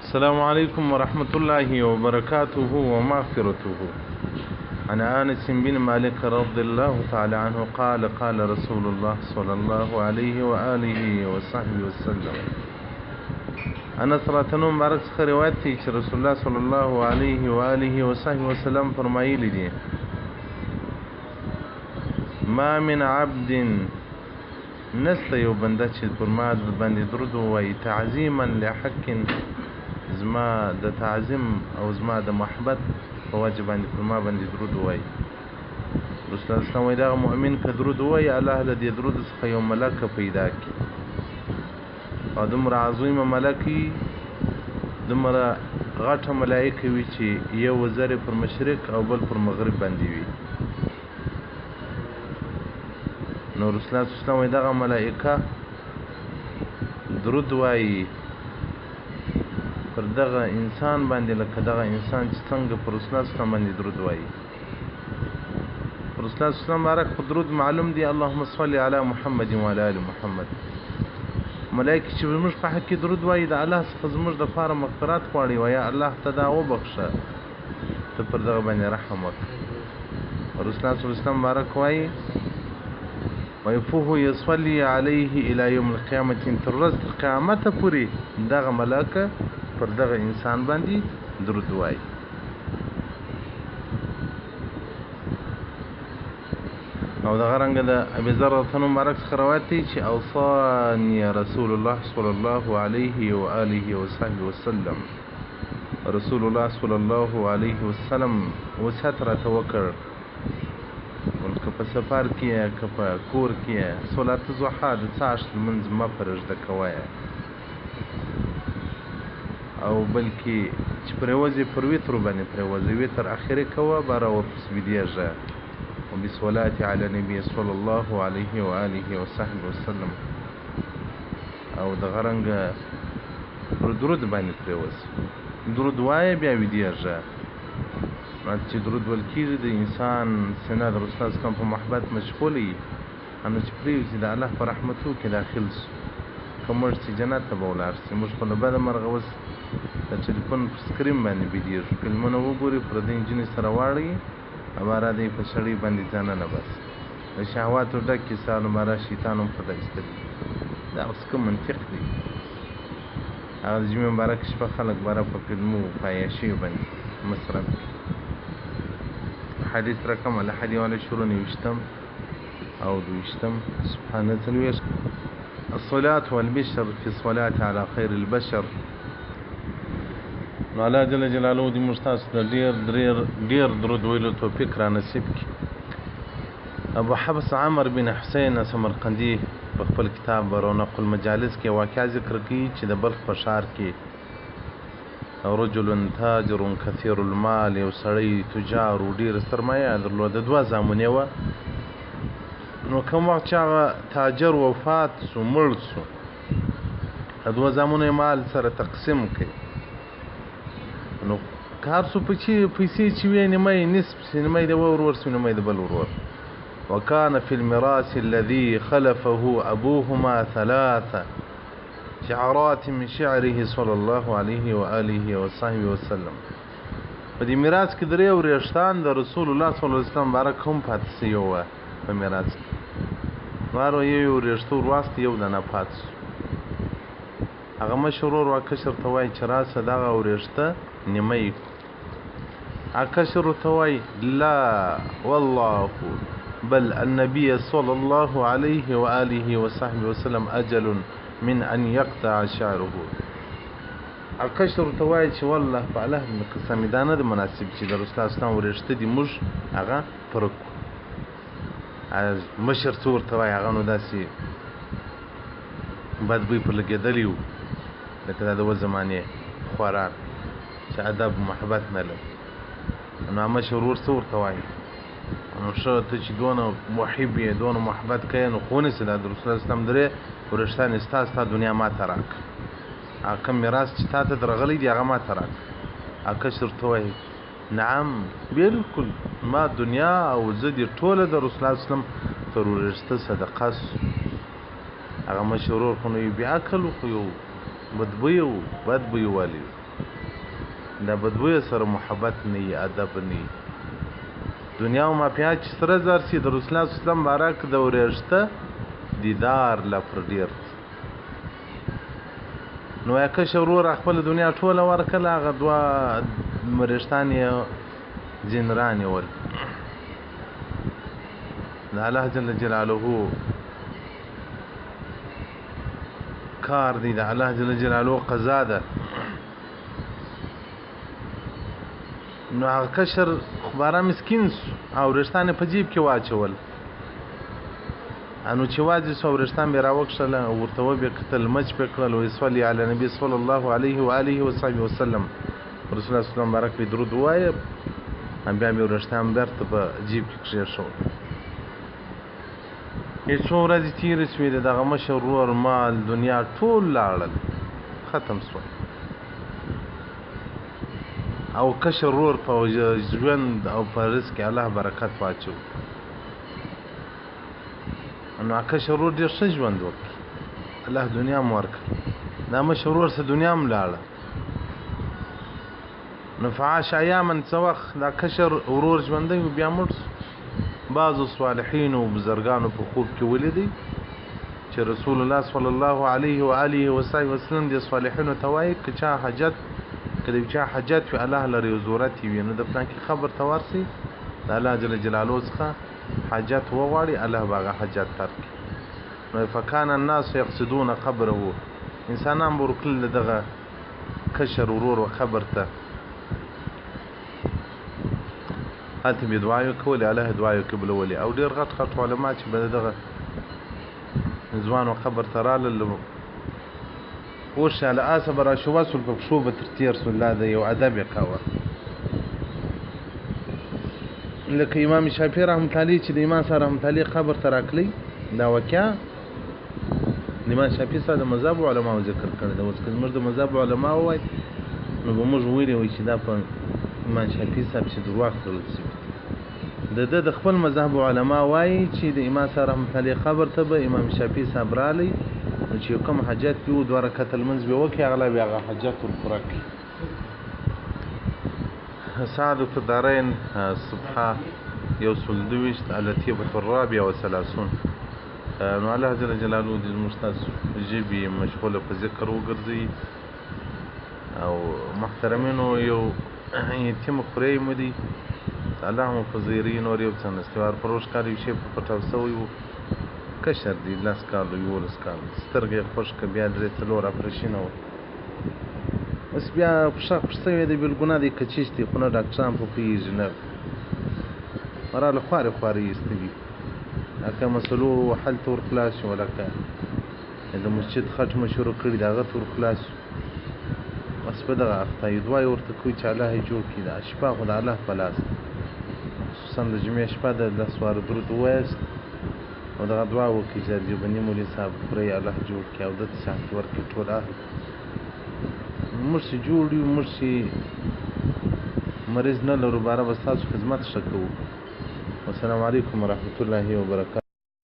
السلام عليكم ورحمة الله وبركاته ومغفرته. عن انس بن مالك رضي الله تعالى عنه قال قال رسول الله صلى الله عليه وآله وصحبه وسلم. انس راتنو مبارک څخه روایت دی چې رسول الله صلی الله علیه و آله وصحبه وسلم فرمایلی دي: ما من عبد، نسته یو بنده چې پر ما باندې درود ووایي، تعظیما لحق، زما د تعظیم او زما د محبت په وجه باندې پر ما باندې درود ووایي. رسول الله صلی الله علیه وسلم مؤمن که درود ووایي، الله له دې درود څخه یو ملک پیدا کړي، او دومره عظیمه ملک، دومره غټه ملایکه وي چې یو وزر پر مشرق او بل پر مغرب باندې وي. نو رسول الله صلی الله علیه وسلم دغه ملائکه درود وایي پر دغه انسان باندې، لکه دغه انسان چې څنګه پر رسول الله صلی الله علیه وسلم باندې درود وایي. پر رسول الله صلی الله علیه وسلم مبارک خو درود معلوم دی، اللهم صل علی محمد وعلى آل محمد. ملائکه چې زموږ په حق کې درود وایي، د الله څخه زموږ دپاره مغفرت غواړي، وایي الله ته دا وبخښه، ته پر دغه باندې رحم وکړه. رسول الله صلی الله علیه وسلم مبارک وایي: ويفوه يصلي عليه الى يوم القيامه، تر ورځ تر قیامته پورې دغه ملائکه پر دغه انسان باندې درود وایي. او دغه رنګ د ابي ذر رضی الله مبارک څخه روایت دی چې اوصاني رسول الله صلی الله علیه و آله وصحبه وسلم، رسول الله صلی الله علیه وسلم وصیت راته وکړ، که په سفر کې یې که په کور کې یې، صلات الضحی د څاښت لمونځ مه پرېږده کوه، او بلکې چې پرېوځې پر وترو باندې پرېوځې، وتر اخري کوه، باره ورپسې ویدېږه. وبالصلاة على النبي صلى الله عليه وآله وصحبه وسلم. او دغه رنګه پر درود باندې پرېوځي، درود وایه بیا ویدېږه. چې درود ویل کېږي د انسان سینه د رسول الله صلی په محبت مشغوله وي، نو چې پرېوځي د الله په رحمتو کې داخل شو، که مړ شي جنت ته به ولاړ شي. موږ خو له بده مرغه اوس د ټلیفون پر سکرین باندې بیدېږو، فلمونه وګوري، پردۍ نجونې سره واړوي، عباره دی په سړی باندې ځانونه باسي، د شهواتو ډک کسانو باره شیطان هم خدای ایستلی. دا اوس کوم منطق دی؟ هغه د جمعې مبارک شپه خلک باره په فلمو په عیاشیو باندې مصرف کړي. حدیث رقم الحدی والعشرون یوشتم او دویشتم سبحانه څلوېښت. الصلاة والبشر في الصلاة على خير البشر. نو الله جل جلاله دې موږ تاسو ته ډېر ډېر ډېر درود ویلو توفیق را نصیب کړي. ابو حفص عمر بن حسین سمرقندي په خپل کتاب رونق المجالس کې واقعه ذکر کوي چې د بلخ په ښار کې رجل تاجر کثیر المال، یو سړی تجار و، ډېره سرمایه یې درلوده، دوه زامن یې وه. نو کوم وخت چې هغه تاجر وفات سو، مړ سو، دوه زامنو یې مال سره تقسیم کړي. نو که هر څو پیسې چې وې، نیمه یې نصف سي، نیمه یې د یوه ورور سو، نیمه یې د بل ورور. وكان في الميراث الذي خلفه أبوهما ثلاثة شعرات من شعره صلى الله عليه وآله وصحبه وسلم. په دې میراث کې درې ورېښتان د رسول الله صلی الله علیه وسلم مبارک هم پاتې سوي وه. په میراث کې نو یو یو ورېښته ور واخیست، یو دانه پاتې سو. هغه مشر ورور وا کشر ته وایي چې راسه دغه ورېښته نیمه یې کړو. هغه کشر ورته وایي: لا والله، بل النبي صلى الله عليه وآله وصحبه وسلم أجل من أن يقطع شعره. هغه کشر ورته وایي چې والله په الله مې قسم، دا نه ده مناسب چې د رسول الله اسلام ورېښته دې موږ هغه پرک کړو. مشر څه ورته وایي؟ هغه نو داسې بد بوی پر لګېدلی و، لکه دا د اوس زمانې خواران چې ادب محبت نه لري. نو مشر ورور څه ورته وایي؟ نو ښه، ته چې دونه محب یې، دونه محبت کوې، نو خو ونیسه دا د رسول الله اسلام درې ورېښتانې ستا، ستا دنیا ما ته راکړه، هغه کوم میراث چې تا ته درغلی دی هغه ما ته راکړه. هغه کشر ورته وایي: نعم بالکل، ما دنیا او زه دې ټوله د رسول الله اسلام تر ورېښته صدقه سو. هغه مشر ورور خو نو یو بې عقل و، خو یو بدبویه و، بد بوی والی. دا بدوی سره محبت نه وي، ادب نه وي. دنیا او مافیا چې سره زر شي، د رسول الله صلی الله علیه وسلم مبارک د ورېښته دیدار لا پر ډېر دی. نو یا کشر ورور خپله دنیا ټوله ورکړله، هغه دوه ورېښتان یې ځین رانیول. د الله جل جلاله کار دی، د الله جل جلاله قضا ده. نو هغه کشر خبره مسکین سو او رښتان په جیب کې واچول. انو چې واځي سو رښتان به راوکښل او ورته وبې کتل، مچ پې کړل، وایي صلي علی نبي صلی الله علیه و آله وصحبه وسلم. رسول الله صلی الله علیه وسلم مبارک پې درود ووایه، بیا مې ورښتان بیرته په جیب کې کښېښول. یې څو ورځې تېرې سوې، د دغه مشر ورور مال دنیا ټول لاړل، ختم سول. او کشر ورور په ژوند او په رزق کې الله برکت واچو. نو کشر ورور ډېر ښه ژوند وکړي، الله دنیا هم ورکړه. دا مشر ورور څه دنیا هم لاړه. نو فعاش ایاما، څه وخت دا کشر ورور ژوندی و، بیا مړ سو. بعضو صالحینو او بزرګانو په خوب کې ولیدی چې رسول الله صلی الله علیه و آله وصحبه وسلم دې صالحینو ته وایي، که چا حاجت، که د چا حاجت وي، الله لره یو ضرورت وي، نو د فلانکي قبر ته ورسي، د الله جل جلاله څخه حاجت وغواړي، الله به هغه حاجت درکړي. نو فکان الناس یقصدون قبره، انسانان به ورکړل د دغه کشر ورور و قبر ته، هلته به دعاوې کولې، الله دعاوې قبلولې. او ډېر غټ غټ علما چې به دغه ځوان و قبر ته رالل، اوس له آسه به راشوه سول، په پښو به تر تېر سول، لا د یو ادب یې کاوه. لکه امام شافعي رحمت الله علیه چې د امام صاحب رحمت الله علیه قبر ته راکلی، دا واقعه د امام شافعي صاحب د مذهب علماو ذکر کړې ده. اوس که زموږ د مذهب علما ووایي، نو به موږ ویلي وای چې دا په امام شافعي صاحب چې درواغ تړل شوي دي. د ده د خپل مذهب علما وایي چې د امام صاحب رحمت الله علیه قبر ته به امام شافعي صاحب رالی، نو چې یو کوم حاجت وي، دوه رکعته لمونځ به وکړي، هغه لا بیا هغه حاجت ور پوره کړي. سعادة الدارین، صفحه 122، اللطیفة الرابعة وثلاثون. نو الله جل جلاله دې زموږ ستاسو ژبې مشغوله په ذکر وګرځوي. او محترمینو، یو یتیم خورې مو دی، الله مو په زیري، نور یو څه نشته. وار پروش کال یو شی په پټاو سوی و، کشر دی، 10 کالو 11 کالو، سترګه یې خشکه، بیا درې څلور اپرېشنه وه. اوس بیا پښه خوږ سوې ده، بېلګناه دی، کچیش دی، خو نه ډاکټران په پوهېږي، نه راله خوارې خوارې ایستلي. لکه مسلو حل ته ور خلاص شو، لکه د مسجد خټ مو شروع کړي، د هغه ته ور خلاص شو. بس په دغه اخته یو، دعا یې ورته کوي چې الله یې جوړ کړي. دا شپه خو د الله په لاس ده، خصوصا د جمعې شپه ده، 10 واره درود ووایاست او دغه دعا وکړي چې د دیوبندي مولوي صاحب خورۍ الله جوړ کړي او ده ته صحت ورکړي. ټول اهل موږ چې جوړ یو، موږ چې مریض نه لرو، باره به ستاسو خدمت ښه کوو. والسلام علیکم ورحمة الله وبرکاته.